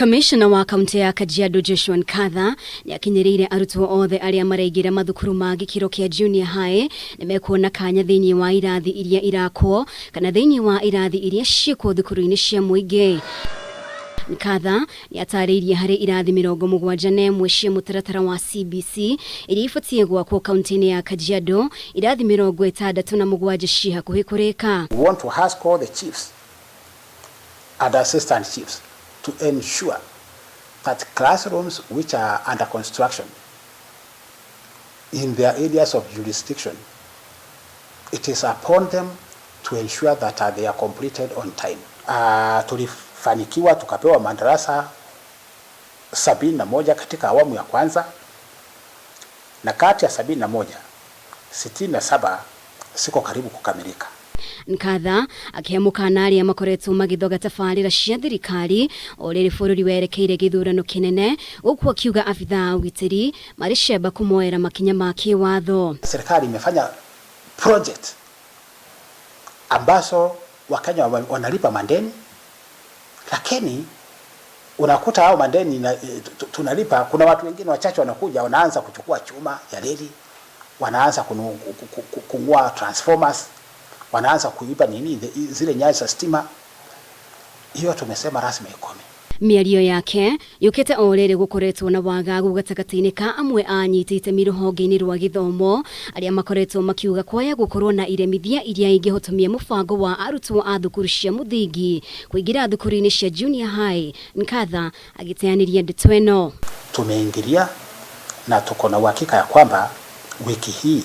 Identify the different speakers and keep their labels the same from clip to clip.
Speaker 1: Kamishna wa kaunti ya Kajiado Joshua Nkatha nĩ akinyĩrĩire arutwo othe arĩa maraingĩra mathukuru ma gĩkĩro kĩa junior high nĩ mekuona kanya thĩinĩ wa irathi iria irakwo kana thĩinĩ wa irathi iria ciĩkwo thukuru-inĩ cia mũingĩ. Nkatha nĩ atarĩirie harĩ irathi 71 cia mũtaratara wa CBC iria ibatiĩ gwakwo kaunti-inĩ ya Kajiado, irathi 67 ciĩ hakuhĩ kũrĩka.
Speaker 2: We want to ask all the chiefs and assistant chiefs to ensure that classrooms which are under construction in their areas of jurisdiction, it is upon them to ensure that they are completed on time. Tulifanikiwa tukapewa madarasa 71 katika awamu ya kwanza, na kati ya 71, 67 siko karibu kukamilika.
Speaker 1: Nkatha akĩhe mũkana arĩa makoretwo magĩthoga tabarĩra cia thirikari o rĩrĩ bũrũri werekeire gĩthurano kĩnene, gũkũ akiuga abithaa a ũgitĩri marĩ cemba kũmoera makinya ma kĩwatho.
Speaker 2: Serikali imefanya project ambazo Wakenya wanalipa madeni, lakini unakuta hao madeni na, tunalipa, kuna watu wengine wachache wanakuja wanaanza kuchukua chuma ya reli, wanaanza kung'oa transformers, wanaanza kuiba nini zile nyaya za stima. Hiyo tumesema rasmi ikome.
Speaker 1: Mĩario yake yũkĩte o rĩrĩ gũkoretwo na wagagu gatagatĩ-inĩ ka amwe a anyiti itemi rũhonge-inĩ rwa gĩthomo arĩa makoretwo makiuga kwaya gũkorwo na iremithia iria ingĩhotomia mũbango wa arutwo a thukuru cia mũthingi kũingĩra thukuru-inĩ cia junior high. Nkatha agĩteanĩria ndeto ĩno.
Speaker 2: Tumeingilia na tuko na uhakika ya kwamba wiki hii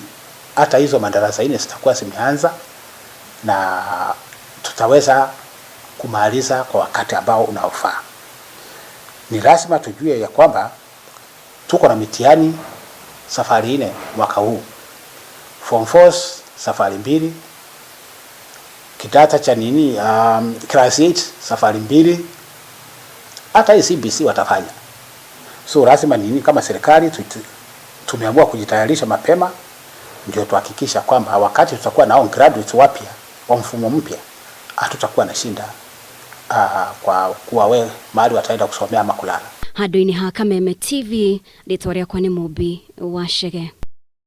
Speaker 2: hata hizo madarasa 4 zitakuwa zimeanza na tutaweza kumaliza kwa wakati ambao unaofaa. Ni lazima tujue ya kwamba tuko na mitihani safari 4 mwaka huu, form 4 safari 2, kidato cha nini, class 8 safari 2, hata hii CBC watafanya. So lazima nini, kama serikali tumeamua kujitayarisha mapema ndio tuhakikisha kwamba wakati tutakuwa nao graduates wapya wa mfumo mpya hatutakuwa na shinda kwa kuwa we mahali wataenda kusomea ama kulala.
Speaker 1: Handũ-inĩ ha Kameme TV, rĩtwa rĩakwa nĩ Mũmbi wa Chege.